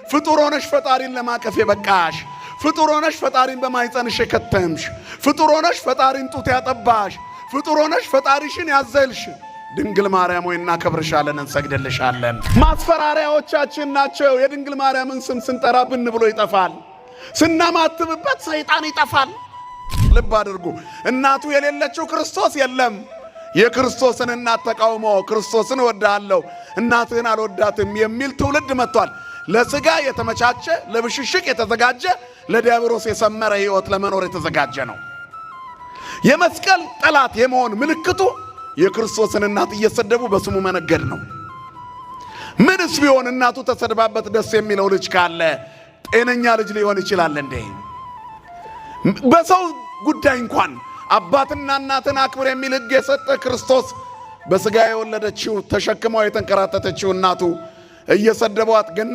ፍጡር ሆነሽ ፈጣሪን ለማቀፍ የበቃሽ፣ ፍጡር ሆነሽ ፈጣሪን በማኅፀንሽ የከተምሽ፣ ፍጡር ሆነሽ ፈጣሪን ጡት ያጠባሽ፣ ፍጡር ሆነሽ ፈጣሪሽን ያዘልሽ ድንግል ማርያም ሆይ እናከብርሻለን፣ እንሰግድልሻለን። ማስፈራሪያዎቻችን ናቸው። የድንግል ማርያምን ስም ስንጠራ ብን ብሎ ይጠፋል። ስናማትብበት ሰይጣን ይጠፋል። ልብ አድርጉ። እናቱ የሌለችው ክርስቶስ የለም። የክርስቶስን እናት ተቃውሞ ክርስቶስን እወድሃለሁ እናትህን አልወዳትም የሚል ትውልድ መጥቷል። ለስጋ የተመቻቸ፣ ለብሽሽቅ የተዘጋጀ፣ ለዲያብሎስ የሰመረ ሕይወት ለመኖር የተዘጋጀ ነው። የመስቀል ጠላት የመሆን ምልክቱ የክርስቶስን እናት እየሰደቡ በስሙ መነገድ ነው። ምንስ ቢሆን እናቱ ተሰድባበት ደስ የሚለው ልጅ ካለ ጤነኛ ልጅ ሊሆን ይችላል እንዴ? በሰው ጉዳይ እንኳን አባትና እናትን አክብር የሚል ሕግ የሰጠ ክርስቶስ በስጋ የወለደችው ተሸክመው የተንከራተተችው እናቱ እየሰደቧት ገና